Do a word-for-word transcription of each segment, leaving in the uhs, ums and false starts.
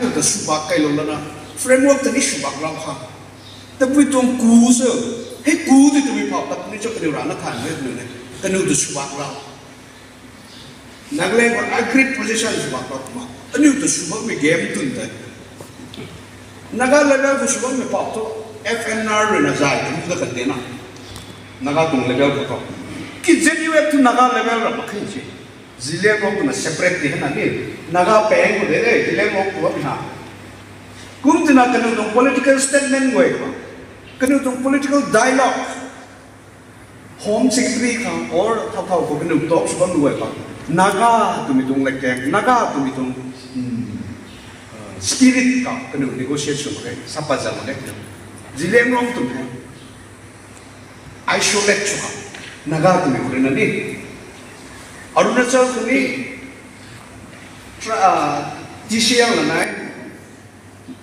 ta subak kailou lana, framework ta ni subak rau kha. Tabui tuang ku se, hei ku di tabui phau, tabui cho kaniw rana than ni tabui ne, kaniw ta subak rau. Nagaland khou agreed position subak rau ma. Aniu ta subak mi game tun ta. Naga level khou subak mi phau tu, F N R rui na zai ta mu da kan de na. Naga tuang level khou tu. Ki Z U F tu Naga level ra ma khin si. Zeliangrong tu na separate di na ni. Naga peng khou de, eh, Zeliangrong khou mi na. Kum tina kaniw tuang political statement guay khou. Kaniw tuang political dialogue. Home Secretary khang or thau thau khou kaniw talk sw bam guay khang. Naga twmei tuang latkaeng, Naga twmei tuang, hmm, uh, spirit khang kaniw negotiate sw mak ge, sapa zam mak ge. Zeliangrong twmei isolate sw khang. Naga twmei khou rui na ni. Arunachal khou ni, tra-, ah, T C L na nai,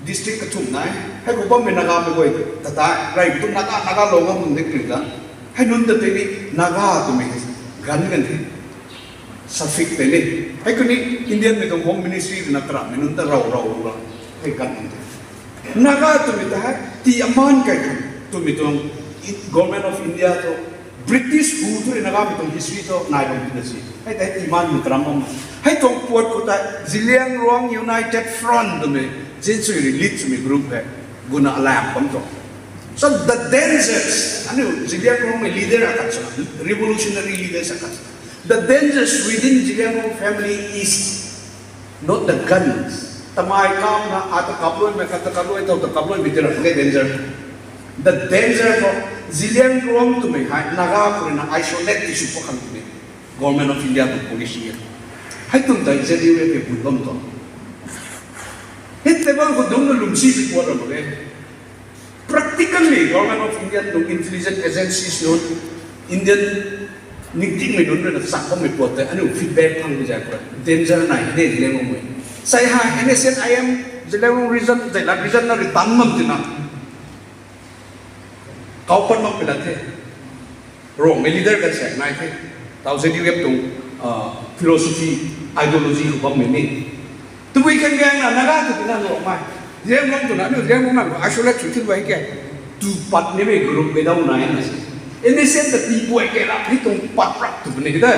district kathumh nai, hei khou bammei Naga mei guay ta ta, rei tu Naga, Naga lou ngam dik pi ta. Hei nunc ta tei ni Naga twmei ganv kan the. Suffix tei ni. Hei khou ni Indian mei tuang Home Ministry twna karamhmei nunc ta rau rau rau ra. Hei ganv kan the. Naga twmei ta hei, ti aman kai kan, twmei tuang Government of India tu British hu tu rui Naga mei tuang history tu nai bam tina si. Hei tei ti man mei karam bam. Hei tuang puat khou tei Zeliangrong United Front twmei, Zinsui rui lead swmei group hei, guna alam bam tu. So the dangers, aniu Zeliangrong mei leader akhat swna, revolutionary leaders akhat. The dangers within Zeliangrong family is not the guns. Tamei kam na, ata kapluaimei, kata kapluai, tau ta kapluaimei tei ra, the danger. The danger khou, Zeliangrong twmei hei, Naga khou rui na isolate ti sw pa khang twmei. Government of India tuang policy e. Hei twmei tei Z U F ke bun bam tu. Hei table khou dungc na lwmsi pi puat ra mak e. Practically, Government of India tuang intelligence agencies nunc, Indian ningtingmei nunc rui na chak bammei puat tei, aniu feedback phang bi zai khou, danger nai de Zeliangrong mei. Sai ha, N S C N I M, Zeliangrong region, Zailat region na rui tan bam tina. Kau pan mak pi la the. Rongmei leader kan saek nai the. Tau Z U F tuang, ah, philosophy, ideology khou bammei ni. Tabui kan gang na Naga tu tina Rongmei. Zeliangrong tu na, aniu Zeliangrong na isolate sw thin bai ke. Tu pat nimei group mei dau nai na si. N S C N ta ti buai ke ra, ni tuang pat rak tu ni de.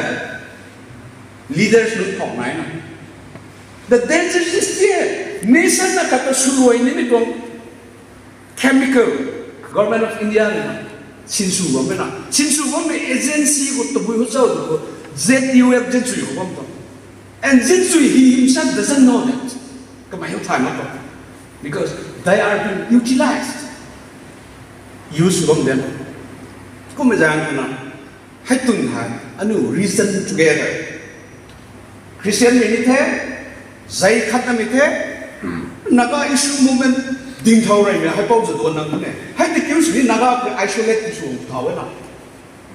Leaders nunc phau nai na. The danger is there. Nation na kata suluai nimei tuang chemical, Government of India rui na sinsw bammei na. Sinsw bammei agency khou tabui hou chau tu khou Z U F Zinsui khou bam tu. And Zinsui he himself doesn't know that. Kamei hou thay mak tu. Because they are being utilized. Use bam den. Kummei zaeng khou na. Hei tun hei, aniu reason together. Christian mei ni the, zai khat na mei the, Naga issue movement ding thau rei mei, hei pou za duan nang ne. Hei ti kiu sini Naga pe isolate ti sw thau e na.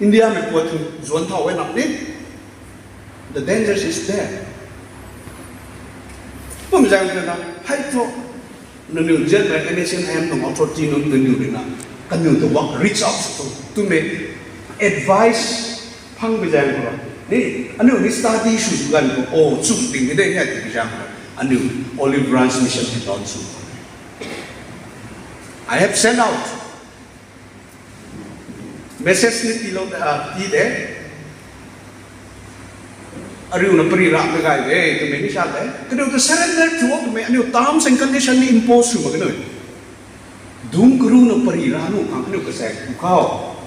India mei puat thu zuan thau e na ni. The danger is there. Kum zang na, hei thu, nangniw zian mei N S C N I M tuang authority nunc nangniw rui na, kaniw ta wak reach out sw tu, twmei advice phang bi zang khou ra. Ni, aniu ni study sw tu ganv khou, oh, chum ding ni de ni ai tu bi zang khou ra. Aniu Olive Branch Mission hei launch sw. I have sent out message ni tilou, ah, ti de. Ariu na pari ram na gay de, twmei ni sa de. Kaniw ta surrender thu, twmei aniu terms and condition ni impose sw mak ge nui. Dungc karu na pari ra nu khang kaniw kasek tu khou.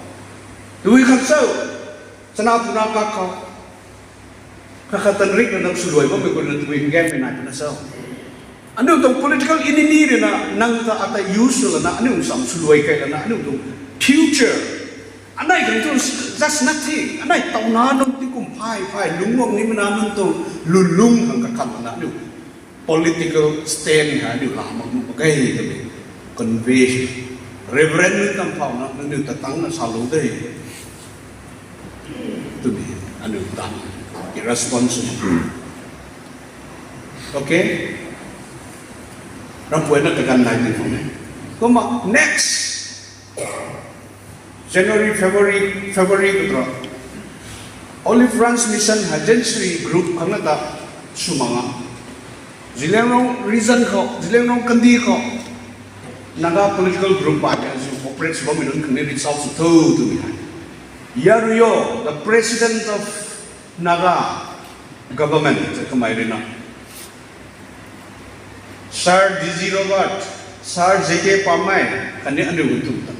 Tui khat cho, chana puna kak khou. Kha khat tan rik na nang swluai bammei khou na tabui hinggammei nai puna cho. Aniu tuang political enemy rui na nang ta ata use sw lana, aniu sam swluai kai lana, aniu tuang future. Anei kan tu just nothing. Anei tauna nunc ti kum phay phay lungc guang ni mana nunc tu lulung khang kakhat lana aniu political stand ha aniu la mak nu mak ge twmei convey. Reverend nunc tam phau na, nangniw ta tang na salou de. Twmei aniu tan i response. Okay? Rampuai na kaganv nai di khou ne. Kumna next January, February, February khou tu Olive Branch Mission hei Zinsui group khang na ta sw mak a. Zeliangrong region khou, Zeliangrong kandih khou Naga political group bammei azu operate sw bammei nunc khang ni reach out sw tho twmei hei. Yaruyo, the president of Naga government, kamei rui na Sir D G Robert, Sir J K Pamei, khatni aniu tu ta.